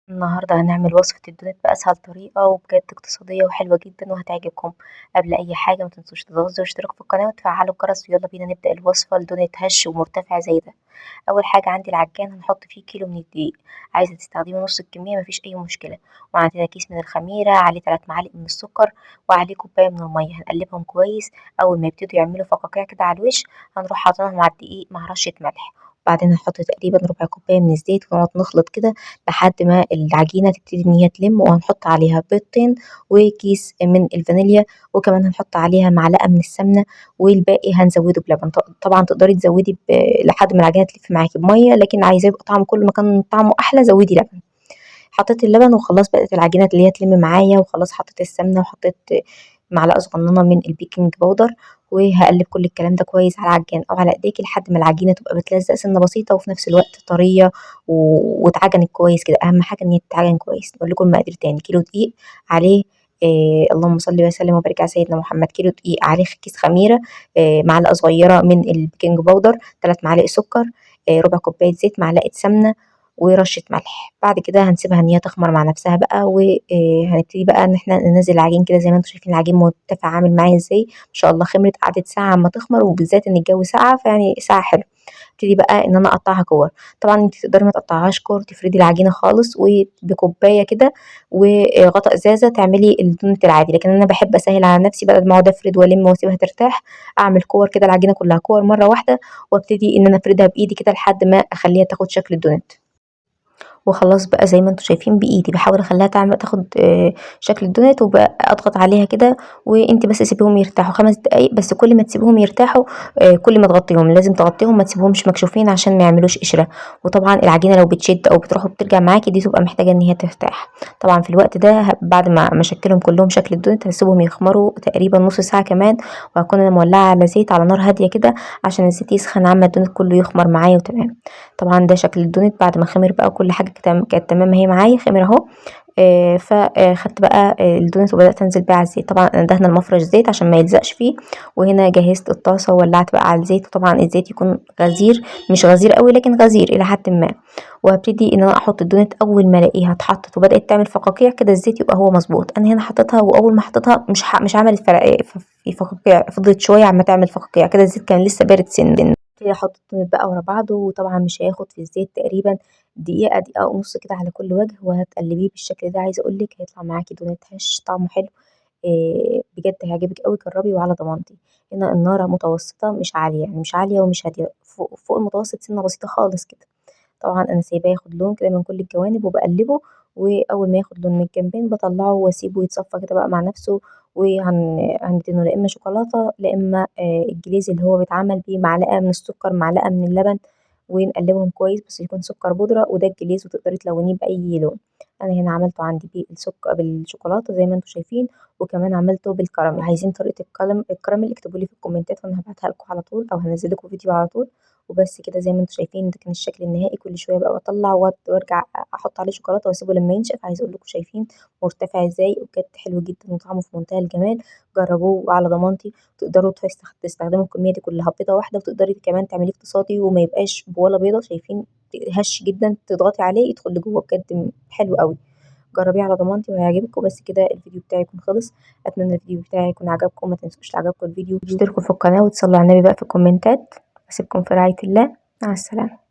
النهاردة هنعمل وصفة الدونات بأسهل طريقة وبجد اقتصادية وحلوة جدا وهتعجبكم. قبل أي حاجة ما تنسوش تضغطوا زر الاشتراك في القناة وتفعلوا الجرس، ويلا بينا نبدأ الوصفة. لدونات هش ومرتفع زي ده. أول حاجة عندي العجان هنحط فيه كيلو من الدقيق، عايزة تستخدمي نص الكمية مفيش أي مشكلة. وعندنا كيس من الخميرة عليه 3 معالق من السكر وعليه كوباية من المية، هنقلبهم كويس. أول ما يبتدوا يعملوا فقاقيع كده على الوش هنروح حاطينهم على الدقيق مع رشة ملح، وبعدين هنحط تقريبا ربع كوباية من الزيت ونقعد نخلط كده لحد ما العجينة تبتدي ان هي تلم. وهنحط عليها بيضتين وكيس من الفانيليا، وكمان هنحط عليها معلقه من السمنة، والباقي هنزوده بلبن. طبعا تقدري تزودي لحد ما العجينة تلف معاكي بميه، لكن عايزاه يبقى طعمه كل ما كان طعمه احلى زودي لبن. حطيت اللبن وخلاص بدات العجينة اللي هي تلم معايا، وخلاص حطيت السمنة وحطيت معلقه صغننه من ال baking powder، وهقلب كل الكلام ده كويس على العجان او على ايديكي لحد ما العجينة تبقى بتلزق سنة بسيطة وفي نفس الوقت طرية واتعجنت كويس كده. اهم حاجة ان هي تتعجن كويس. نقول لكم المقادير تاني: كيلو دقيق عليه اللهم صل وسلم وبارك على سيدنا محمد، كيلو دقيق عليه كيس خميره، معلقه صغيرة من ال baking powder، 3 معالق سكر، ربع كوباية زيت، معلقه سمنه، ورشه ملح. بعد كده هنسيبها ان هي تخمر مع نفسها بقى، وهنبتدي بقى ان احنا ننزل العجين كده. زي ما انتم شايفين العجين مرتفع عامل معايا ازاي، ما شاء الله. خمرت قعدت ساعة اما تخمر، وبالذات ان الجو ساقعه فيعني ساعة حلو. ابتدي بقى ان انا اقطعها كور. طبعا انت تقدري ما تقطعهاش كور، تفردي العجينة خالص وبكوبايه كده وغطا ازازة تعملي الدونت العادي، لكن انا بحب اسهل على نفسي، بدل ما اقعد افرد والم واسيبها ترتاح اعمل كور كده، العجينة كلها كور مرة واحدة، وابتدي ان انا افردها بايدي كده لحد ما اخليها تاخد شكل الدونت. وخلاص بقى زي ما انتم شايفين بايدي بحاول اخليها تاخد شكل الدونت، وبضغط عليها كده. وانت بس سيبيهم يرتاحوا 5 دقايق بس. كل ما تسيبيهم يرتاحوا كل ما تغطيهم، لازم تغطيهم ما تسيبهمش مكشوفين عشان ما يعملوش قشرة. وطبعا العجينة لو بتشد او بتروح وبترجع معاكي دي تبقى محتاجه ان هي ترتاح. طبعا في الوقت ده بعد ما اشكلهم كلهم شكل الدونت هسيبهم يخمروا تقريبا نص ساعة كمان، وهكون انا مولعه على زيت على نار هادية كده عشان الزيت يسخن عما الدونت كله يخمر معايا وتمام. طبعا ده شكل الدونت بعد ما خمر بقى وكل حاجة كانت تمام اهي معايا، خمر اهو. فخدت بقى الدونت وبدات انزل بيه على الزيت. طبعا انا دهنه المفرش زيت عشان ما يلزقش فيه. وهنا جهزت الطاسه وولعت بقى على الزيت، وطبعا الزيت يكون غزير، مش غزير قوي لكن غزير الى حد ما. وهبتدي ان انا احط الدونت. اول ما الاقيها اتحطت وبدات تعمل فقاقيع كده الزيت يبقى هو مظبوط. انا هنا حطيتها، واول ما حطيتها مش عملت فرق في فقاقيع، فضلت شوية عما تعمل فقاقيع كده، الزيت كان لسه بارد سن. ابتدي احط الدونت بقى ورا بعضه، وطبعا مش هياخد في الزيت تقريبا دقيقة دقيقة ونص كده على كل وجه، وهتقلبيه بالشكل ده. عايزه اقولك هيطلع معاكي دونت هش طعمه حلو، بجد هيعجبك قوي، جربي وعلى ضمانتي. هنا النار متوسطه مش عالية، يعني مش عالية ومش هادية، فوق المتوسط سنة بسيطة خالص كده. طبعا انا سايباه ياخد لون كده من كل الجوانب وبقلبه، واول ما ياخد لون من الجنبين بطلعه واسيبه يتصفى كده بقى مع نفسه. وهندهنه لا اما شوكولاتة لا اما ال glaze اللي هو بيتعمل بيه معلقه من السكر معلقه من اللبن، ونقلبهم كويس بس يكون سكر بودره، وده ال glaze وتقدري تلونيه باي لون. انا هنا عملته عندي بالسكر بالشوكولاته زي ما انتم شايفين، وكمان عملته بالكراميل. عايزين طريقه الكراميل اكتبوا لي في الكومنتات وانا هبعتها لكم على طول، او هنزل لكم فيديو على طول. وبس كده زي ما انتم شايفين ده كان الشكل النهائي. كل شوية بقى بطلع وارجع احط عليه شوكولاتة واسيبه لما ينشف. عايزه اقول لكم شايفين مرتفع ازاي، وبجد حلو جدا وطعمه في منتهى الجمال. جربوه وعلى ضمانتي. تقدروا تستخدموا الكمية دي كلها بيضة واحدة، وتقدري كمان تعمليه اقتصادي وما يبقاش ولا بيضة. شايفين هش جدا، تضغطي عليه يدخل لجوه، بجد حلو قوي. جربيه على ضمانتي وهيعجبك. وبس كده الفيديو بتاعي يكون خلص. اتمنى الفيديو بتاعي يكون عجبكم. ما تنسوش لو عجبكم الفيديو اشتركوا في القناة وتصلوا على النبي بقى في الكومنتات. اسيبكم في رعاية الله، مع السلامة.